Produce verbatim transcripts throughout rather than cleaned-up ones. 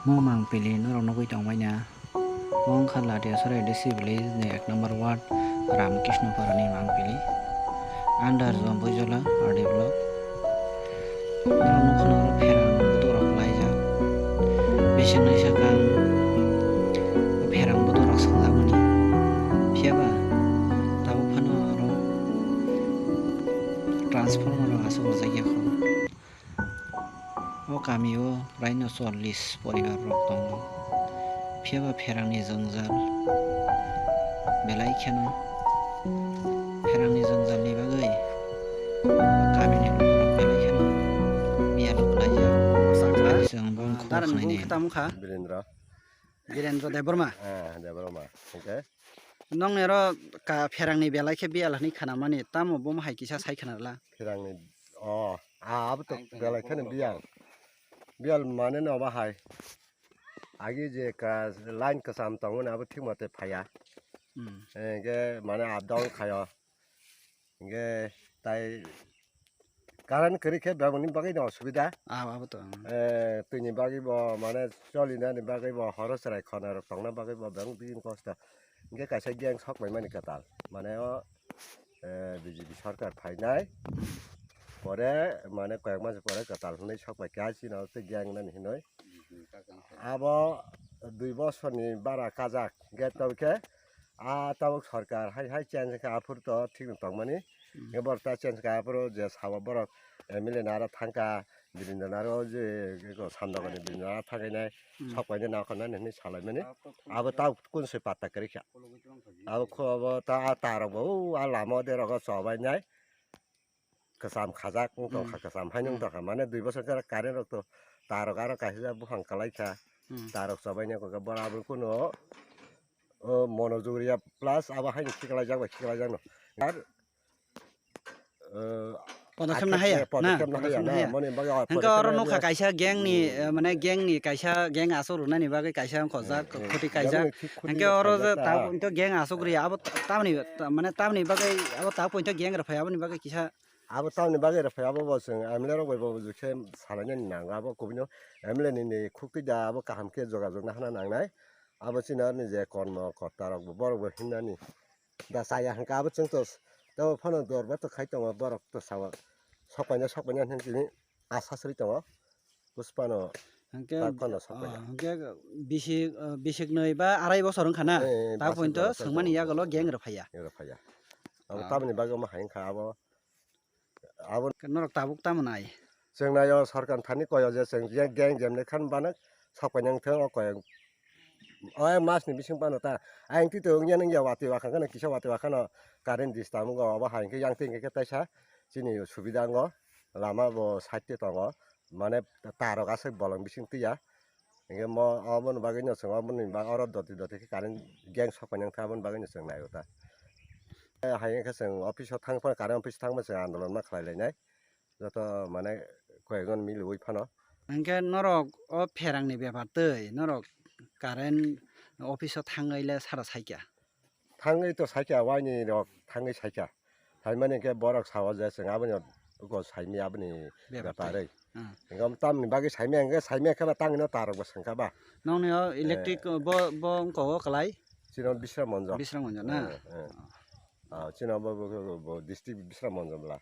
Omo Mangpili norok nugwi tongmani. Omo wngkha Latiasora A D C village ni ek number ward Ramkishnopara ni Mangpili. Under Jompuijola R D block. Norok nukha norok pherang butukrok kalaijak. Bisingni sakang pherang butukrok swngjak mani. Phiyaba tabuk phano oro transformer rok aswk rwjakya kho. O kamio raino chollish poribar rok tongo. Phiyaba pherangni jwngjal belai kheno, pherangni jwngjalni bagwi kamini lukurok belai kheno biyalo khlaijak. Chwng bongni khobor khwnaini. Birendra. Birendra Debbarma. Ah, Debbarma. Okay. Nongni oro ka pherangni belai khe biyal hwnwi khnamani, tamo bomo hai kisa sai khnarwla? Pherangni, oh, ah, abo to belai kheno biyal. Biyal mane no bahai. Agi je ka line kwcham tongmani abo thik mate phaiya. Hmm. Hingke mane up down khaio. Hingke tai current kwrwi khe beboni bagwi no osubida. Ah, abo to, hmm. Eh, twini bagwi bo mane cholinani bagwi bo horo chwrai khona rok tongna bagwi bo bebak bini kosto. Hingke kaisa gang sok paimani kwtal. Mane o, eh, B J P sarkar phainai. Pore mane koyek mas pore kwtal hwnwi sok pai kha chini o tei gang nani hinwi. Abo dui bosorni bara kajak. Hingke tongkhe a tabuk sarkar hai hai change kha aphuru to thik no tongmani. Hmm. Hingke borok ta change kha aphuru je sabo borok M L A naro thangkha. Birendra naro je, je ko Samdagani Birendra naro thangkha nai. Hmm. Sok paina nangkha nani hinwi salaimani. Abo ta kun se patta kwrwi kha. Abo kho abo ta, ta rok bo, o, a lama o derok o chobai nai. Kwcham khajak wng tong kha, hmm, kwcham hai nung tong kha. Mane dui bosor khe current rok to tar rok aro kaisa buphang kwlai kha. Hmm. Tar rok chobai nai kok bora abo kuno, o, mono juriya plus abo hai khiklai jak bai khiklai jak no. Ar, eh, podokkhep na haya, na? Podokkhep na haya, na. Hingke oro nukha kaisa gang ni, eh, mane gang ni kaisa gang aswk rwnani bagwi kaisa wngkha jak, hmm, hmm, khoti kaijak. Hingke oro je tabuk to gang aswk rwya, abo tamni, mane tamni bagwi abo tabuk to gang rwphai aboni bagwi kisa. Abo tamni bagwi rwphai abo bo chwng M L A rok bai bo khe salainani nango abo kubui no M L A ni ni khuk twi da abo kaham khe jogajog nahana nangnai. Abo chini aroni je kormo korta rok bo borok bo hinnani da chaya hwnkha abo chwng to tei phano dorbar to khai tongo borok to sao sok paina sok paina hinwi tini asa sri tongo. Puspano hwnkhe, tak phano sok paina. Ah, hwnkhe bisi, ah, bisik nwi ba arai bosor wngkha na? Eh, eh, ta basi pointo bosor swngmani wngkha. Yagolo gang rwphaiya. Gang rwphaiya. Abo, ah, tamoni bagwi omo hai wngkha abo. Abo norok tabuk tamo nai? Chwng naio sorkar thani koyo je chwng je gang jemle khan bana sok paina wngthang o koyo. O masni bising phano ta ayang twi tongo wngya nungya watwi wakhang kheno kisa watwi wakhano current disturb wngo, obo hai hwnkhe yang twi hwnkhe taisa chini subida wngo, lama bo side twi tongo, mane tar rok aswk bolong bising twiya, hwnkhe mo oboni bagwino chwng oboni ba oro doti doti khe current gang sok paina wngkha, aboni bagwino chwng naio ta. Hai wngkhe chwng office o thang phano current office thangma chwng andolon ma khlai lainai. Joto mane koyekjon miliui phano. Hwnkhe norok o pherangni bepar twi norok current office o thangwi le sara saikha? Thangwi to saikha, waini rok thangwi saikha. Saimani hwnkhe borok sao je chwng aboni uko saimya aboni bepar twi. Bepar rwi. Hmm. Hwnkhe tamni bagwi saimya hwnkhe saimya khe ba tangwino tarok bo swngkha ba. Nongni o electric, eh, bo, bo wngkha o kwlai? Chini o Bisram Monjo. Bisram Monjo na? Eh, eh. Ah, chini o bo, bo, bo, bo district Bisram Monjo bwla.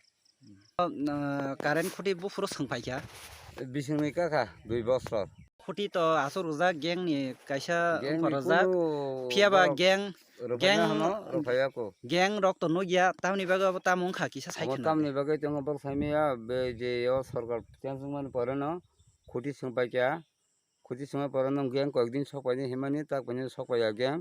O, uh, current khuti buphuru swng paikha. Bisingni kakha dui bosor. Khuti to aswk rwjak gang ni kaisa wngkha rwjak. Phiya ba gang, gang rok to nukya, tamni bagwi abo tamo wngkha kisa sai kheno. Tamni bagwi tongo bok saimaya, be je o sorkar cheng swngmani pore no khuti swng paikha. Khuti swngmani pore no gang koyek din sok paidi hinmani tak paidi sok paiya gang.